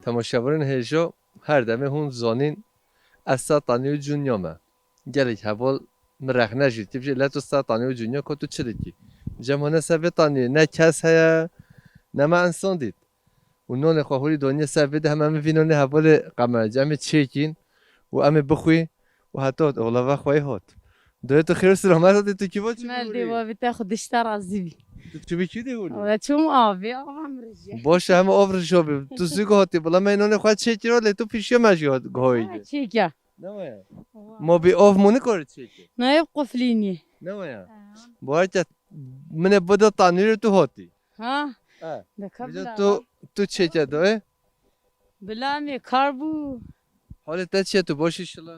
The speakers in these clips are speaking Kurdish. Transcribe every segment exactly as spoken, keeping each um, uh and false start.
Temaşevanên hêja, her demê hûn zanîn, ez ser tanî û cûnya me. Gelek heval min rexne jî dikî, bêjî, "Leto ser tanî û cûnya ka tu çi dikî?" Cem hone ser vê tanî, ne kes heye, ne me insan dît. Û nonê xwe hûrî daniye ser vê de, hema em ê vî nonê hevalê qemercî, em ê çêkîn û em ê bixwî û heta ola ve xweyî hat. Dayê tu xêr û selamet hatî, tu kî va çi Mel dê bihûlî? Bavê te xwe dişta razî bî. Tu çi bikî dê hûlî? Wala çûm avê, ava min rijiye. Baş e, hema av rija bî. Tu zû hatî, bila me nonê xwe çêkira, lê tu pişiya me jî hat, goyî Ha, de. Çêkiya. Ne waya? Wa. Ma bî av mû nikare çêkî? Nayê quflînî. Ne waya? Ha. Baharke min ê bide tanîrê tu hatî. Ha? Ha. Deka Bide bila tu, tu çêke dayê? Bila me kar bû. Halê te çi ye, tu baş î şila?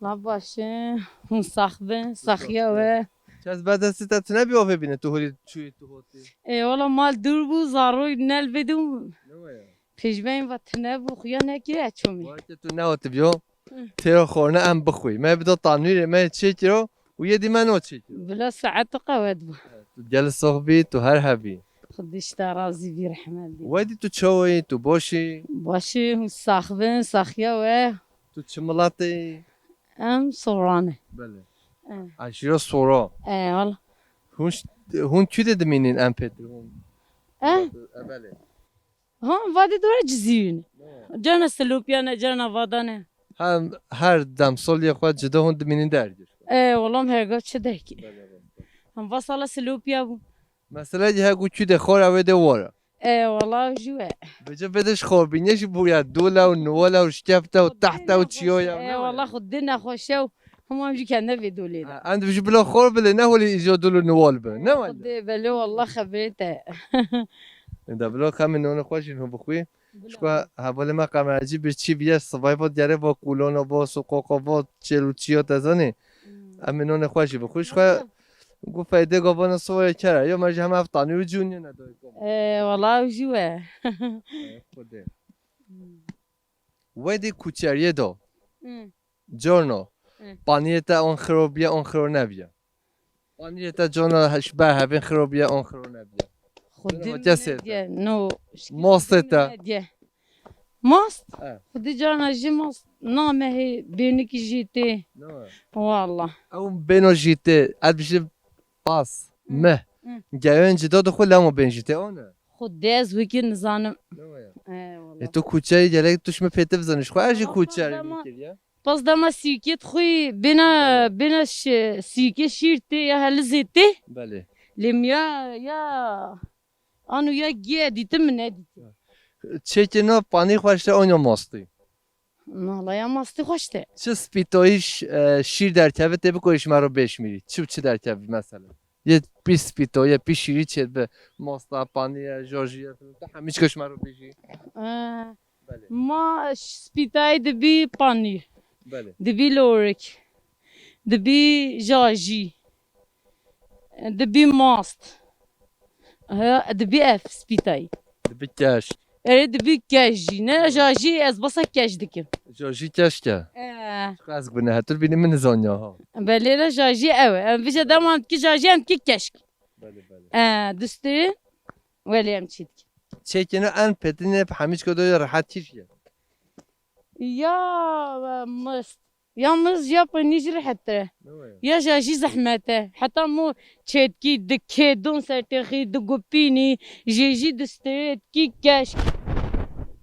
La baş e, hûn sax bin, saxiya we. Kes ber destê te tune bî avê bîne, tu holî çûyî, tu hotî. E, wala mal dûr bû, zaroy nel bidû. Ne waya? Pêşbeyên ve tune bû, xuya nekiriye çomî. Weke tu nehatibî yo, Hı. Têra xwarine em bixwî. Me bida tanûrê, me çêkiro û yê dî me no çêkiro. Bila saet qewet bû. Tu gel sox bî, tu her hebî. Xwedî ji te razî bî, rehmet dî. Wedî tu çawa yî, tu baş î? Baş î, hûn sax bin, saxiya we. Tu çi miletê yî? Em Soran e. Belê. E. Eşîra Sora. E, wala. Hûn ş-, hûn kû de dimînîn em pêtir hûn? E? E, belê. Ha, vadê dora Cizîrî ne. Ne. Carna Silopya ne, carna Vada ne. Hem her dem sol yê xwe cida hûn dimînîn dergir. E, wala em her gav çi dekî. Belê, belê. Hem va sala Silopya bû. Mesela, yê hegu kû de xora wê de wara. E, wala jû e. Bêje bê de ji xor bînê jî bûya dûle û niwale û şkefte û Xwedê tehte û çiyoya û nexweşe. E, ne wala were. Xwedê nexweşe û hema em jî kene vê dolê de. Ha, em dibêjin bila xor bile, ne holî îjo dûl û niwal be. Ne wale? Xwedê belê, wala xeberê te. Ênda bila ka em ê nonê xwe jî hûn bixwî. Bila. Ji xwe hevalê me qemercî bir çî bîye, sivay va diyare va kulona, va suqoqa, va çêl û çiya te zanî. Hmm. Em ê nonê xwe jî bixwî. Ji xwe Got, feydê gavana sivayê kere. Yo, me jî hema ev tanî û cûnî ne dayik baba. E, wala ew jî we. E, Xwedê. Hmm. Wedî kuçeriyê de. Hmm. Corno. Hmm. Paniyê te on xiro biye, on xiro nebiye. Paniyê te corno heş-, ber hevên xiro biye, on xiro nebiye. Xwedî Corno min kes ê te. Nediye, no. Mostê te. Nediye. Mast? E. Xwedî carna jî mast namehê bênikî jî tê. Ne? Wala. Ew bêno jî tê. Ez bijî pas. Hı. Meh. Hı. Gewên cida dixwe lemo bên jî tê, o ne? Xwedê ez wekî nizanim. Ne ya? E, wala. E, tu kuçerî gelek tu ji min pêtir bizanî. Ji xwe ez jî Wala kuçerî pas dema, bikiriye. Pas dema sîkê dixwî bêna, Evet. Bêna şi-, sîkê şîr tê ya helizê tê. Belê. Lê miya ya Ano ya giye dîtim min nedîtim. Çêkê na panî xweş te, onya mastî? Nala ya mastî xweş te. Çi spîtoyî ş-, e, şîr derkeve tê bikoyî ji me re bêşmîrî. Çi û çi derkevî mesela? Yê pî spîto, yê pî şîrî çêdibe. Masta, panî ye, jajî ye, tu hemî çika ji me re bêjî. Ee, Belê. Ma ş-, spîtayî dibî panî. Belê. Dibî lorik. Dibî jajî. Dibî mast. He, dibî ev spîtayî. Dibî keşk. Erê dibî keş jî. Ne, jajî ez basa keş dikim. Jajî keşk e. Ee. Çiqa ez bine hetir bînî min nizanya ha. Belê re jajî ew e. Em vîje dema em dikî jajî em dikî keşk. Belê, belê. Ee, dustirî welê em çî dikin. Çêkine en petinê hemî çiko do rehet kî jî. Ya, e, mist. Yalnız ya panî jî rehet e. Ne waya? Ya jajî zehmet e. Heta mo çêtkî di kêdon sertêxî, di gupînî, jê jî di strêtkî keşk.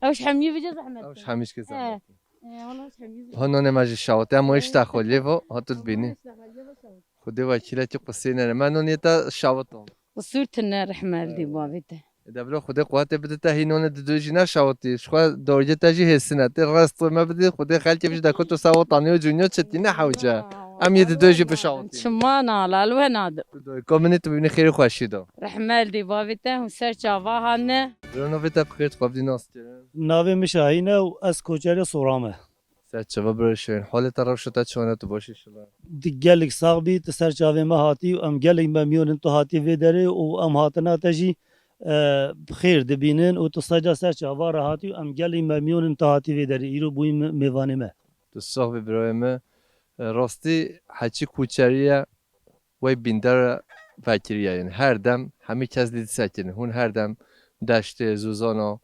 Ew ji hemî vêce zehmet e. Ew ji hemî jî zehmet e. E, wala ji hemî zehmet e. Ha nonê me jî şawit. Em o işte xoliyê vo, ha tu dibînî. Wala işte xoliyê vo şawit. Xwedê wekîle kî qusî nere. Me nonê te şawit on. Qisûr tine rehme li dê bavê te. Ê, de bilo Xwedê quwetê bide te hîn one di dû jî neşawitî. Ji xwe dorgê te jî hêsin e. Tê rest me bidî, Xwedê xelkê vî ji deko tu ser wetanê û cûnyo çetî nehewce. Em yê di dû jî bişawitî. Çima nala, li we nadim. Tu doyka min î, tu bînî xêr û xweşî de. Rehme li dê bavê te hûn ser çava hane. Diro navê te bi xêr dixwebdî nas kirin. Navê min Şahîn e û ez koçerê Sora me. Ser çava biro Şahîn. Halê te rewşa te çawa ne, tu baş î şila? Di gelek sax bî, tu ser çavê me hatî û em gelek memnûn in tu hatî vê derê û em hatina te jî, e, bi xêr dibînin û tu seyda ser çava re hatî û em gelek memnûn in tu hatî vê derê. Îro bûyî me-, mêvanê me. Tu sax bî birayê me. E, rastî heçî kuçerî ye. Wey bîndar vekiriye, yani her dem hemî kes lî disekirin. Hûn her dem deştê, zûzana.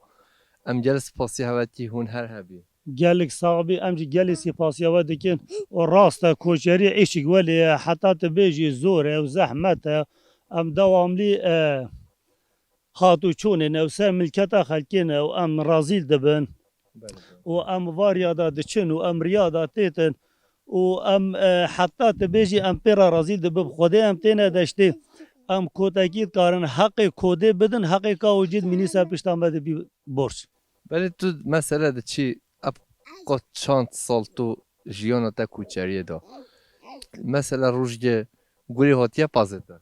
Em gel spasiya hewe tî hûn her hebî. Gelek sax bî, em jî gelê sipasiya we dikin. Û rast e, koçerî îşik welê ye, heta tu bêjî zor e û zehmet e. Em dewamlî e, hat û çûnê ne û ser milketa xelkê ne û em razîl dibin. Û em va riya da diçin û em riya da têtin. Û em e, heta tu bêjî em pê re razîl dibin, Xwedê em têne deştê. Em kotekî dikarin heqê kodê bidin, heqê ka û cid mînî ser pişta me dibî borç. Belê tu mesela diçî eb qo çand sal tu jiyana te koçeriyê da. Mesela rojgê gurê hatiye pazê te.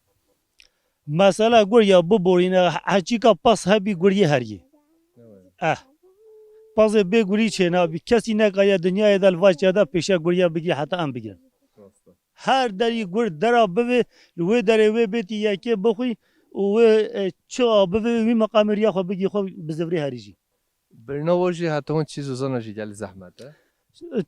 Mesela gur ya biborîne, heçîka pas hebî guriyê heriyê. Eh. Pazê bê gurî çênabî. Kesî nekariye dinyayê de li vaçya de pêşe guriya bigirî heta em bigirin. Her derî gur dera bivê, li wê derê wê bêtî yekê bixwî û wê e, çiqa bivê wî meqamê riya xwe bigî xwe bi zivirê herî jî. Birina we jî heta hûn çî zozana jî gelî zehmet e.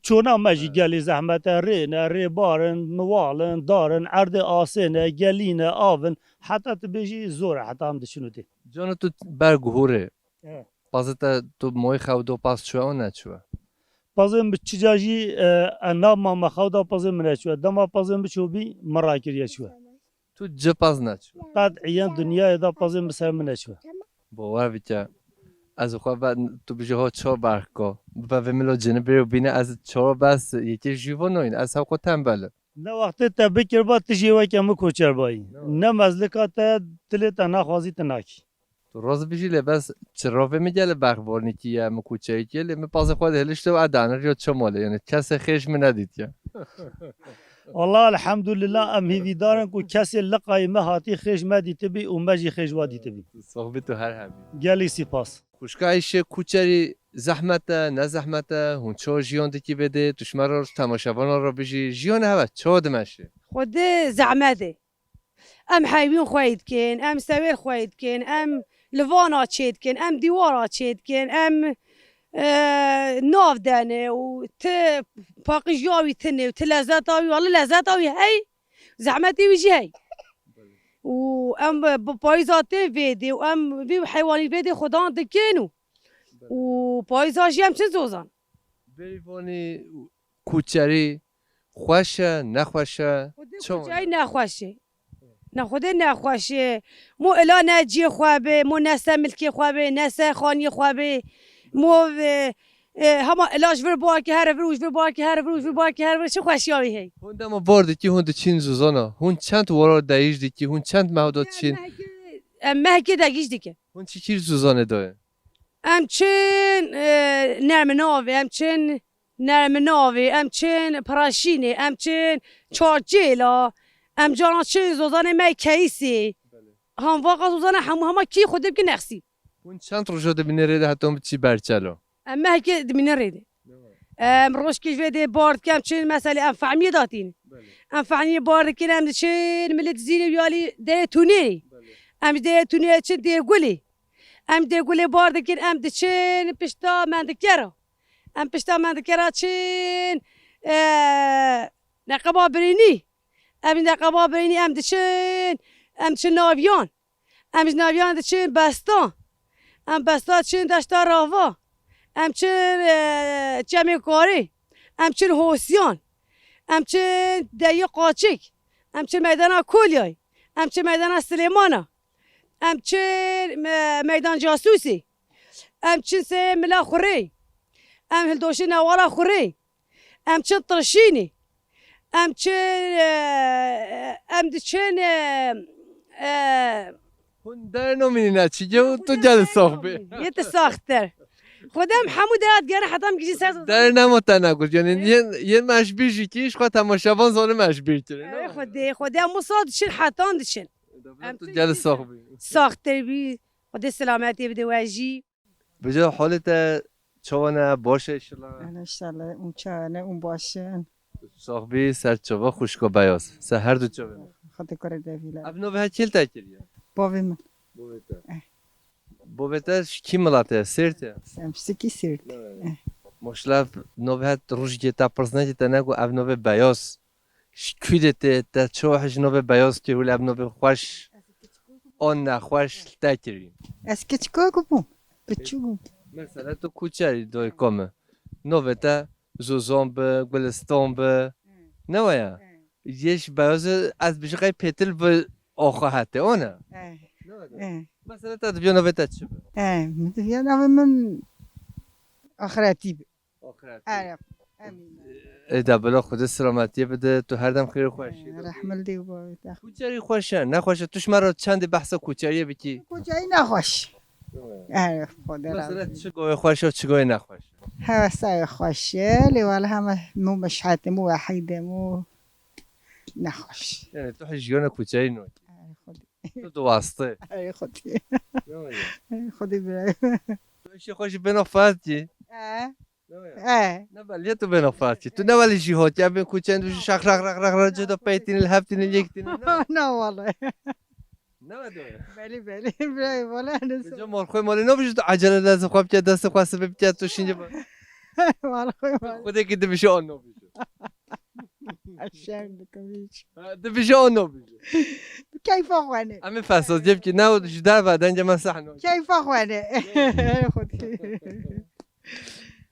Çona me jî gelî zehmet e, rê ne, rêbar in, miwal in, dar in, erdê asê ne, gelî ne, av in. Heta tu bêjî zor e, heta em diçin û tê. Cana tu ber guhurê. Evet. Pazê te tu moyê xew do paz çûye û neçûye. Pazê min çica jî e, e, nav mame xew da pazê min neçûye. Dema pazê min çûbî, min rakiriye çûye. Tu ci paz neçûye. Qet îyen dinyayê da pazê min ser min neçûye. Bawer bike. Ez xwe be tu bijî ho çor berxko. Bi vê milo cini bêro bîne ez çor bes yekê jî vonoyin. Ez hewqo tembel im. Ne wextê te bikirba tu jê weke min koçer bayî. Ne mezlika te tilê te naxwazî tu nakî. Tu roz bijî lê bes çi rovê min gele berxbornîkî ye, min koçerîkî ye, lê min pazê xwe dihilişte û edane riyo ço mole. Yani kesê xêj min nedîtiye. Allah elhamdulillah em hîvîdar in ku kesê liqayî me hatî xêj me dîtibî û me jî xêj wa dîtibî. Soxbî tu her hebî. Gelî sîpas. Xwişka Îşê kuçerî zehmet e, ne zehmet e, hûn ço jiyon dikî vê dê, tu ji me re temaşevana re bijî, jiyon hewe ço dimeşê? Xwedê zehmet e. Em heywîn xweyî dikin, em sewêr xweyî dikin, em livana çê dikin, em dîwara çê dikin, em e, nav dene û ti paqijiya wî tune û ti lezeta wî, wele lezeta wî hey, zehmetê wî jî hey. Û em bi payîza tên vê dê û em vî heywanî vê dê xwedan dikin û û payîza jî em çi zozan. Berî vanî kuçerî xweş e, nexweş e? Xwedê Çawa? Kuçerî nexweş e. Ne xwedê nexweş e. Mo ila ne ciyê xwe be, mo ne se milkê xwe be, ne se xaniyê xwe be. Mo e, e, hema ila ji vir barkê here vir û ji vir barkê here vir û ji vir barkê here vir çi xweşiya wî heye. Hûn dema bar dikî hûn diçîn zuzana. Hûn çend wara deyîş dikî, hûn çend mehda diçîn? Em mehekê, em mehekê degîş dikin. Hûn çi kîr zuzanê dayê? Em çin e, nerminavê, em çin nerminavê, em çin piraşînê, em çin çarçêla, em cana çin zozanê me keyîsê. Hanvaka zozana hemû hema kî xwedê bike nexsî. Hûn çend roja dimîne rê de heta hûn biçî berçelo? Em mehekê dimîne rê de. Em rojkê ji vê dê bar dikin, em çin meselê em fehmiyê datîn. Em fehmiyê bar dikin, em diçin milê dizînê wî alî derê tûnê. Em ji derê tûnê çin dê gulê. Em dê gulê bar dikin, em diçin pişta mendikera. Em pişta mendikera çin e, neqeba birînî. Em neqeba birînî em diçin, em çin naviyan. Em ji naviyan diçin besta. Em besta çin deşta rava. Em çin e, çemê karê. Em çin hosiyan. Em çin deyê qaçik. Em çin meydana Kolyay. Em çin meydana Silêmana. Em çin me, meydan Casûsê. Em çin sê mila xurê. Em hildoşê newala xurê. Em çin tirşînê. Em çin e, em diçin e, e, Hûn dernomînî ne çi gew tu gel soxbê. Yê tu saxtir. Xwedê em hemû derat gere heta em gijî ser. Dernemo te negot. Yani yên yên me ji bîr jî kî ji xwe temaşevan zanim me ji bîr kirin. Ey Xwedê, Xwedê em wisa diçin hetan diçin. Em tu gel soxbê. Saxtir bî. Xwedê selametê bide we jî. Bi ca holê te çawa ne baş e inşallah. Ana inşallah û çawa ne û baş in. Sax bî ser çava xwişko beyaz. Ser her du çavê me. Xwedê kurê devî le. Ev navê he kêl te kiriye? Bavê min. Bavê te. Eh. Bavê te ji kî milatê ye? Sêrt e? Em sikî sêrt. Eh. Maşallah navê he rojgê te pirs nekî te nego ev navê beyaz. Ji kû de te, te çawa ji navê beyaz kir wile ev navê xweş an nexweş te kirî? Ez kiçikok bûm. Piçûk bûm. Mesela tu kuçerî doyko min. Novê te Zozan bi, Gulistan bi. Ne waya? Yê ji beyazê ez bijî qey pêtir bi oxo hete, o ne? Ne waya? Mesela te dibiya novê te çi bi? Min dibiya navê min Axretî bi. Axretî. Erê, emîn. Ê de bila Xwedê selametiyê bide, tu her dem xêr û xweşî de. Rehmil dê û bavê te. Kuçerî xweş e, nexweş e? Tu ji me re çendê behsa kuçeriyê bikî? Kuçerî nexweş. Erê, Xwedê razî. Mesela çi goyê xweş e û çi goyê nexweş e? Hewesayê xweş e, lê wele heme mû meşhetim û wehîdim û nexweş. Yani tu hijiyona kuçerî nokî. Erê, Xwedê. Tu diwastê. Erê, Xwedê. Erê, Xwedê birayê. Tu işê xwe jî bêna fazcî. E. E. Ne belê tu bêna fazcî. Tu ne welî jî hot ya bên kuçen tu şax rax rax rax rax ceda peytînin, li hevtînin, yekînin. Ne wele. Ne wele. Belê, belê. Birayê wele ne. Ca mal xwe malê nabijî tu ecele dest xwe bike, dest xwe sibê bike tu şînce. Mal xwe malê. Xwedê ki dibişe an nabijî. Şer dikim hiç. Ha, dibije o nobije. Keyfa xwe ne. Em ê fesaziyê bikî, ne ji derve dengê me sehno. Keyfa xwe ne. Xwedî.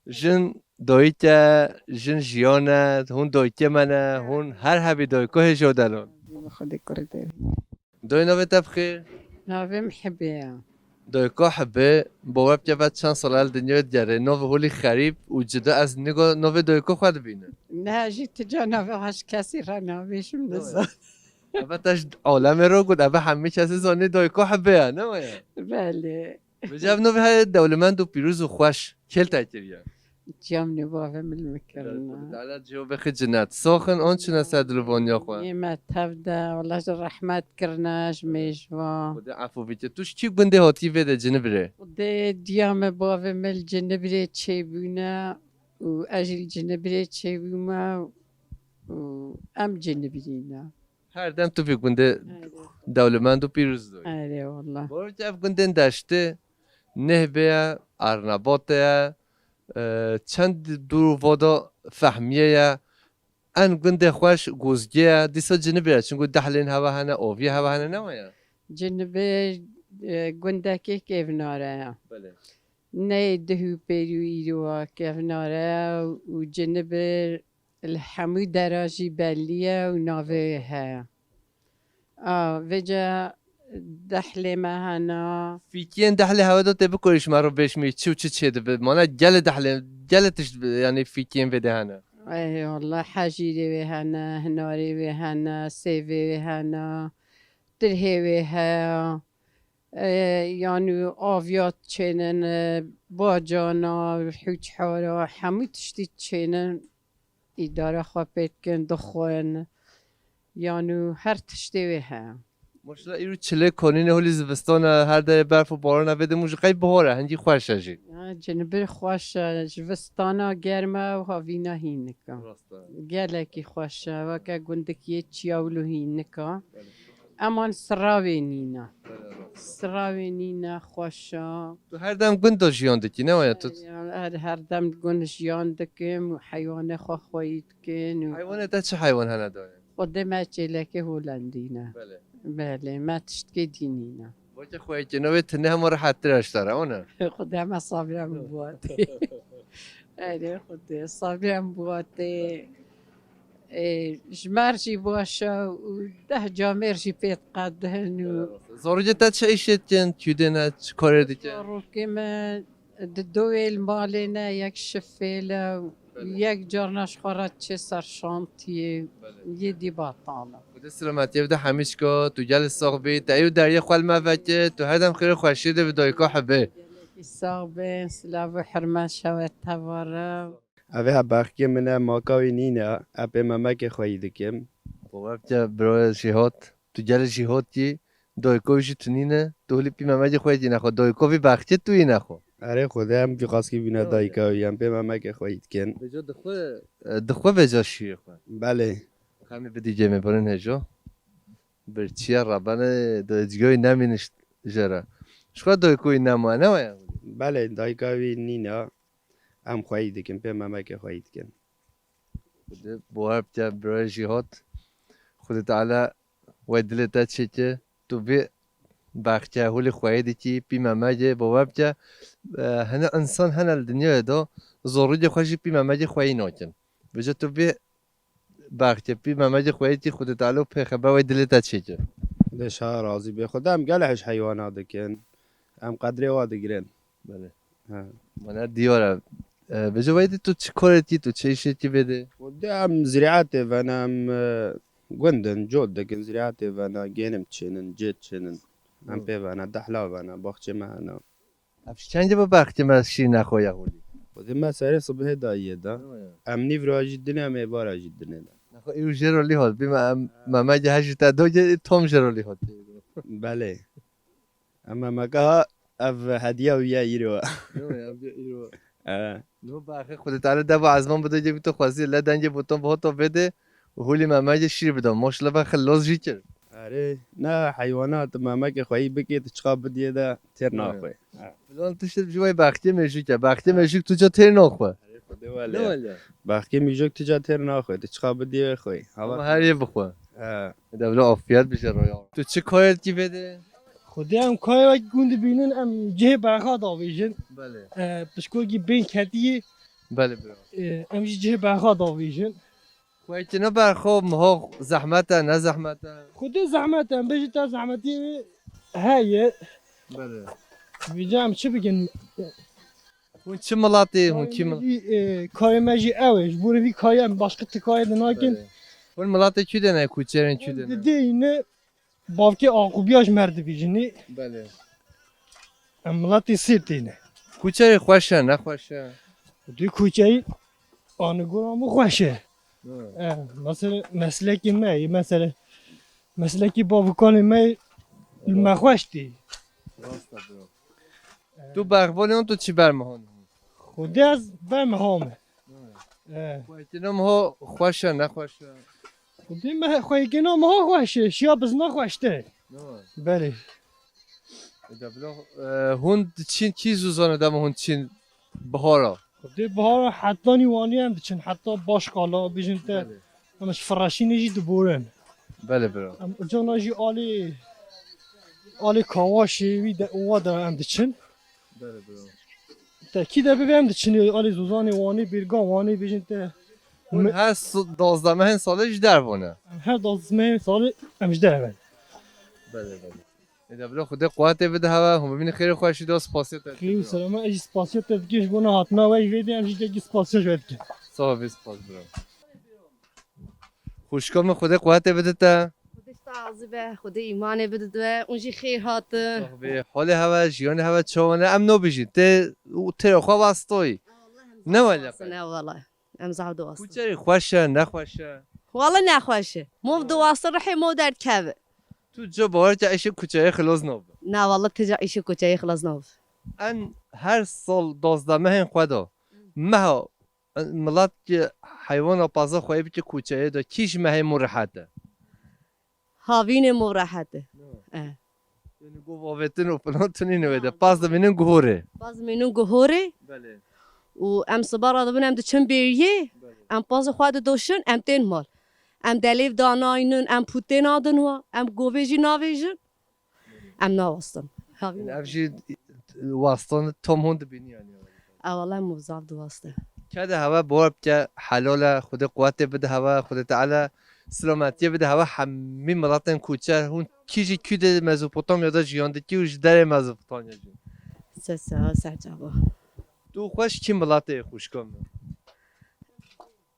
Jin doyî te, jin jiyan e, hûn doykê me ne, hûn her hebî doyko hêjo delon. Xwedê kurê te. Doyê navê te bi xêr? Navê min Hibê ye. Doyko Hibê, bawer bike ve çend sal e li dinyayê digere. Navê holî xerîb û cida ez nigo navê doyko xwe dibînim. Ne, jî tu ca navê xwe ji kesî re nabêjim, nizan. Eve te ji alemê re got, eve hemî kesî zanî doyko Hibê ye, ne waya? Belê. Vêca ev navê heye dewlemend û pîroz û xweş. Kê li te kiriye? Ciyam nê bavê min li min kirine. Teala cihê bixî cinet. Saxin an çine ser dilivaniya xwe. Nê me tev de, wela ji rehmet kirine ji mêjvan. Xwedê efû bike. Tu ji kî gundê hatî vê de Cinibirê? Xwedê diya me bavê me li Cinibirê çêbûne û ez jî li Cinibirê çêbûme û em Cinibirî ne. Her dem tu vî gundê dewlemend û pîroz doyî. Erê wela. Bawer bike ev gundên deştê, Nehbê ye, Arnabotê ye, e, çend dûr û voda Fehmiyê ye. En gundê xweş Gozgê ye, dîsa Cinibê ye. Çunku dehlên heva hene, oviyê heva hene, ne waya? Cinibê, e, gundekê kevnare ye. Belê. Neyê duh û pêrî û îro kevnare ye û Cinibê li hemû dera jî belî ye û navê wê heye. A, vêca dehlê me hene. Fîkiyên dehlê hewe de tê bikorî ji me re bêşmî çi û çi çêdibe? Mana gelê dehlê, gelê tişt, yanî fîkiyên vê de hene. Ey wallah, hejîrê wê hene, hinarê wê hene, sêvê wê hene, tirhê wê heye. E, yanî aviya çênin, e, bacana, hûçhara, hemû tiştî çênin. Îdara xwe pê dikin, dixwin. Yanî her tiştê wê heye. Maşallah, îro çilê konîne holî zivistana, her derê berf û barana vê de mû ji qey bihar e, hingî xweş e jî. Ha, Cinibir xweş e, zivistana germ e û havîna hînik e. Rast e. Gelekî xweş e, weke gundikiyê çiya wilo hînik e. Belê. Eman sirawê nîne. Sirawê nîne, xweş e. Tu her dem gund de jiyan dikî, ne waya tu? Her, her, her dem gund jiyan dikim û heywanê xwe xweyî dikin û Heywanê te çi heywan hene dayê? Xwedê me çêlekê Holandî ne. Belê. Belê, me tiştkê dî nîne. Weke xweyî kir, navê tune hema rehettir e ji te re, o ne? Xwedê me sabirê min biwatê. Erê Xwedê, sabirê min biwatê. Ê, ji me re jî baş e û deh camêr jî pê diqedihin û Zarokê te çi îşê dikin, kû dê ne, çi karê dikin? Zarokê me di duyê li malê ne, yek şifêl e û Belê. Yek carna ji xwe re diçe ser şantiyê, Belê. Yê dî betal e. Xwedê silametiyê bide hemî çika, tu gelê sax bî, te îro deriyê xwe li me vekir, tu her dem xêr û xweşiyê de bi dayika Hibê. Gelekî sax bin, silav û hurmet şewê teva re. Ev ê hebexkê min e, maka wî nîne, ez pê memekê xweyî dikim. Bawer bike birayê Jîhat, tu gelê Jîhat yî, dayika wî jî tu nîne, tu holî pî memekê xweyî dî nexwe, dayika vî bexkê tu yî nexwe. Erê Xwedê em vî qaskî bîne dayika wî, em pê memekê xweyî dikin. Vêca dixwe, e, dixwe vêca şîrê xwe. Belê. Xemê bidî cemê birin hêjo. Birçiya rebene dayicga wî nemîniş jê re. Ji xwe dayika wî nema, ne waya? Belê, dayika wî nîne. Em xweyî dikin, pê memekê xweyî dikin. Xwedê bawer bike birayê Jîhat. Xwedê Teala wey dilê te çêke. Tu vê Bexçe, holê xweyê dikî, pî memegê, bawer bike, e, hene însan hene li dinyayê de zorî xwe jî pî memegê xweyî nakin. Vêca tu vê bexçe, pî memegê xweyî dikî, Xwedê Teala pêxember wê dilê te çêke. Xwedê şa razî bê. Xwedê em gelek hej heywana dikin. Em qedrê wa digirin. Belê. Ha. Mane diyar e. E, vêca weyde tu çi korê dikî, tu çi îşê dikî vêde? Xwedê em ziraetê vene, em, e, gund in, cot dikin, ziraetê vene, genim çênin, cêt çênin. Em Hı. pê vene, dehla vene, baxçê me hene. Ev çendê bi bextê me şîrîna xwe ya holî? Xwedê me serê sibihê dayî ye da. Hı. Em nîvra jî dinê, em êvara jî dinê de. Nexwe îro jêro lî hot. Bî me em, memegê hejî te dogê, tom jêro lî hot. Belê. Em memeka ha, ev hediya wî ye îro. Yo, ev de îro. E. No, baxê Xwedê Teala dev û ezman bide, cê bî tu xwezî, le dengê botan bi hoto vêde û holî memegê şîr bide. Maşallah ve xilos jî kir. Erê, ne heywana, tu memekê xweyî bikê, tu çiqa bidiyê de têr Hı. naxwe. Filan tişt ji wê bextê mêjûk e. Bextê mêjûk tu ca têr naxwe. Erê, Xwedê wele. Ne wele. Bextê mêjûk tu ca têr naxwe, tu çiqa bidiyê xwe. Hava Ama her yê bixwe. He. De bila afiyet bije roya. Tu çi kayê dikî vêde? Xwedê em kayê wek gund dibînin, em cihê berxa davêjin. Belê. E, pişkokî bên ketiyê. Belê bira. E, em jî cihê berxa davêjin. Xweytîna berxo miho zehmet e, ne zehmet e? Xwedê zehmet e, em bêjin te zehmetî heye. Belê. Vêca em çi bikin? Hûn çi milatê, hûn kî mil- Kayê me jî, e, kayê me jî ew e. Ji bo vî kayê em başqa tikayê de nakin. Belê. Hûn milatê kî de ne, kuçerên kî de ne? Didê yîne bavkê Aqubiya ji me re dibîjinî. Belê. Em milatê Sêrtê ne. Kuçerê xweş e, ne xweş e? Dê kuçeyî anigora min xweş e. Hı. E, mesela meslekê me ye, mesela meslekê bavikanê me ye, li me xweş tê. Rast e bro. Tu berxvanê an tu çi bermihan? Xwedê ez bermiha me. Hı. E. Xweytîna miho xweş e, ne xweş e? Xwedê me xweytîna miho xweş e, şiya bizna xweştir e. Hı. Belê. E, de bila, e, hûn diçin kî zûzanê dema hûn diçin bihara? Xwedê bihara hetanî Wanê em diçin, heta Başkala, bêjin te, Belê. em ji Firaşînê jî diborin. Belê bira. Em cana jî alê, alê Kawaşê wî de, owa de em diçin. Belê bira. Te kî de bibe em diçin, alê Zozanê Wanê, Bêrga Wanê, bêjin te. Hûn Me- her s-, dozdeh mehên salê ji derve ne? Em her dozdeh mehên salê em ji derve ne. Belê, belê. Ê de bila Xwedê quwetê bide hewe, hûn bibînin xêr û xweşî de, spasiya te Xêr û dikim. Selama, ez jî spasiya te dikim ji bona hatina we jî vê de em jî gelekî spasiya ji we dikin. Sağ ol, spas bro. Xwişka min Xwedê quwetê bide te. Xwedê ji te razî be, Xwedê îmanê bide te, hûn jî xêr hatin. Sax bî. Holê hewe, jiyanê hewe çawa ne, em nabijîn. Tê, têra xwe wastoyî. Ne wele. Ne wele. Em zaf diwastin. Kuçerî xweş e, ne xweş e? Wele ne xweş e. Mov diwastin rihê mov derdikeve. Tu ca bawer ke îşê kuçeyê xilas nabe? Na wele, tu ca îşê kuçeyê xilas nabe. En her sal dozdeh mehên xwe de. Meha, milat ki heywana paza xwe bike kuçeyê de, kî ji mehê mû rehet e? Havînê mû rehet e. No. E. Yani gov avêtin û filan tu nîne wê de. Ha, paz dibînin guhorê. Paz dibînin guhorê. Belê. Û em siba radibin em diçin bêriyê. Belê. Em pazê xwe didoşin, em tên mal. Em delêv danaynin, em pûtê nadin wa, em govê jî navêjin. Em nawastin. Havîn. Yani ev jî wastan tom hûn dibînî yani. Ewala em zaf diwaste. Kede hewe bor bike helal e, Xwedê quwetê bide hewe, Xwedê Teala selametiyê bide hewe hemî milatên kuçer. Hûn kî jî kû de Mezopotamya de jiyan dikî û ji derê Mezopotamya jî. Se seha, se çava. Tu xweş kî milatê xwişka min?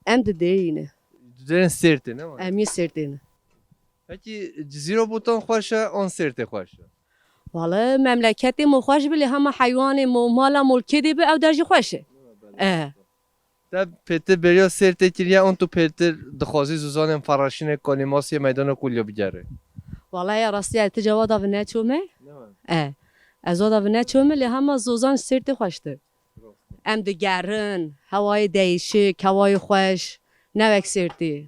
Em di derî ne. Di derên Sêrtê ne? Em yê Sêrtê ne. Pekî Cizîra Botan xweş e, an Sêrtê xweş e? Wala memleketê mo xweş bi, lê hema heywanê mo, mala mulkê dê bi, ew der jî xweş e. E. Te pêtir bêriya Sêrtê kiriye, an tu pêtir dixwazî zûzanên Feraşînê, Kanîmasiyê, Meydana Kulya bigerê? Wala ya rastî, ez ti ceva da vine çome. E. Ez o da vine çome, lê hema zozan Sêrtê xweştir. Em digerin, hewayê değişik, hewayê xweş, ne wek Sêrtê.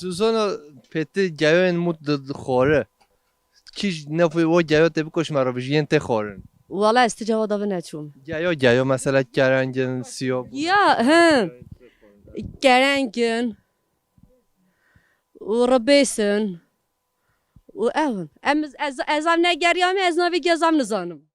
Zûzana pêtir geyoyên mût di, dixware. Kî ji nefê o geyo tê bikoş me re bijî yên tê xwarin? Wala ez ti ceva da vine çûm. Geyo, geyo, mesela kereng in, siyo. Ya, he. Kereng in. Û ribês in. û ew in. Em, ez, ez ev negeriyame, ez navê gezam nizanim.